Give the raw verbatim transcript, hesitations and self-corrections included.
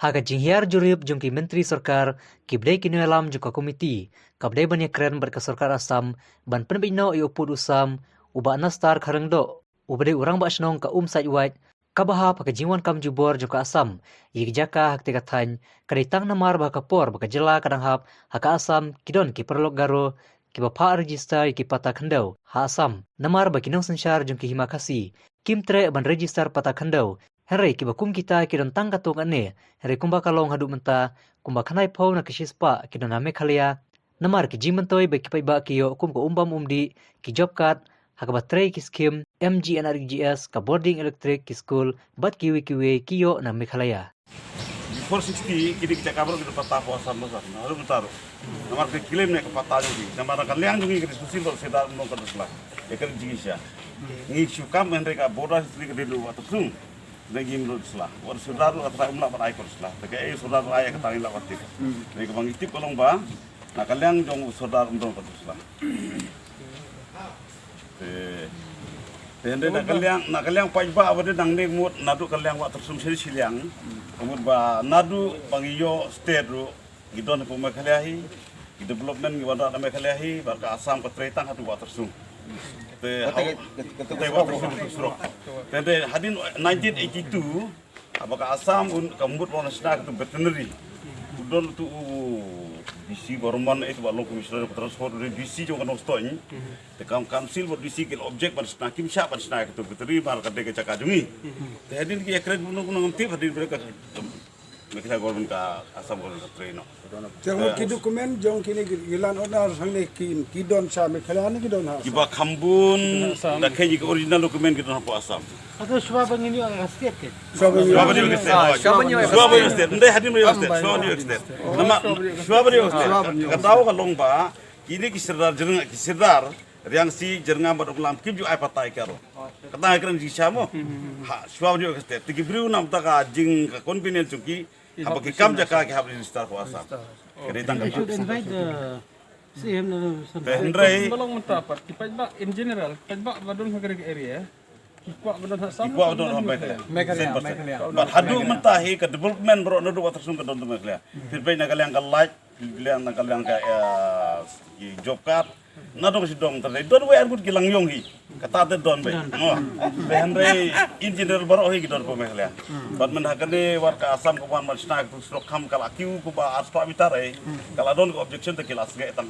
Ha ka jinghiar jurip jong ki myntri sorkar, kiba dei ki nongïalam jong ka komiti, kaba dei ban ïakren bad ka sorkar Assam ban pynbeit noh ïa u pud u sam u Bah Nastar Kharlyngdoh, uba dei u rangbah shnong ka Umsaiwat, kaba hap ha ka jingwan kam jubor jong ka Assam ïa ki jaka ha katei ka thaiñ, ka dei tang namar ba ha ka por ba ka jylla ka dang hap ha ka Assam, ki don ki paralok Garo kiba phah register ïa ki patta khyndew ha Assam, namar ba ki nongsynshar jong ki Hima Khasi kim treh ban register patta khyndew. Hynrei kiba kum kita ki don tang katto katne, hynrei kumba ka long haduh mynta, kumba khyndaiphew na ka shispah ki don na Meghalaya, namar ki jingmyntoi ba ki paidbah ki ïoh kum ka umbam umdih, ki job card, ha kaba trei ki skim M G N R E G S, ka bording electric, ki skul bad kiwei kiwei ki ïoh na Meghalaya. Before sixty, kine ki jaka baroh ki don patta ha Assam, Assam. Na ruh mynta ruh. Namar ki claim ne ka patta jong ki. Namar ka liang jong ngi ka dei special ba Sordar Umrong ka don sla. Ïa ka dei jingshisha. Ngi shu kam hynrei ka border history ka dei ruh Wah Tyrshung. Dei ngi ruh sla. Wat Sordar ruh ka trai um lah ban ai ka sla. Te ka ei Sordar ruh ai ka tang ïa la wat tip. Dei kaba ngi tip ka long ba na ka liang jong u Sordar Umrong ka don sla. Te, te hynrei na ka liang, na ka liang paidbah ba dei nangne mut naduh ka liang Wah Tyrshung shane shiliang. Mut ba naduh ba ngi ïoh state ruh, ngi don hapoh Meghalaya hi, ki development ngi wanrah na Meghalaya hi, bad ka Assam ka trei tang haduh Wah Tyrshung. Te hau, ka trei Wah Tyrshung ka surok. Te, te hadien nineteen eighty-two, haba ka Assam un, ka mut ban shna katu veterinary. U don utu u D C Barman, eh, uba long commissioner ka transport, u dei D C jong ka North East. Te kam council bad D C ki la object ban shna, kim shah ban shna katu veterinary namar ka dei ka jaka jong ngi. Te hadien ki ïakren kumno kumno ngam tip, hadien ba ka Meghalaya government, ka Assam government ka trei noh. Te ki document jong kine ki land owner hangne ki, ki don sha Meghalaya ne ki don ha Assam? Kiba kham bun, da kheiñ ki original document ki don hapoh Assam. Ato shuwa ba ngin ïoh ka state ke? Shuwa ba ngin ïoh. Shuwa ba ngin ïoh ka state. Ah, shuwa ba ngin ïoh ka state. Shuwa ba ngin ïoh ka state. Ndai hadien ba ngin ïoh ka state. Shuwa ba ngin ïoh ka state. Namar shuwa ba ngin ïoh ka state. Ka daw ka long ba kine ki Sordar Jyrngam, ki Sordar Riangsi, Jyrngam bad Dokhlam kim ju ai patta ïa ki aro. Ka tang ïa ka dang jingshisha mo. Ha, shuwa ba ngin ïoh ka state. Te ki briew namar ka jing ka convenience jong ki, haba ki kam jaka ki hap register hapoh Assam. Ka dei tang ka. You should invite the C M or something. Te hynrei ba long mynta pat, ki paidbah in general, paidbah ba don ha ka area, ki kwah ba don ha Assam, ki kwah ba don ha Meghalaya. Meghalaya, Meghalaya. Bad haduh mynta hi ka development baroh naduh Wah Tyrshung ka don ha Meghalaya. Phi peit na ka liang ka light, phi peit na ka liang ka, eh, ki job card. Na dong shi dong tang dei don wei ar ngut ki lang ïong hi. Kata te don beit. Mo. Te hynrei in general baroh hi ki don hapoh Meghalaya. Bad mynta ha kane wat ka Assam ka wan ban shna katu surok kham ka la kiew kumba arspah meter ei. Ka la don ka objection te ki la sngewthuh tang.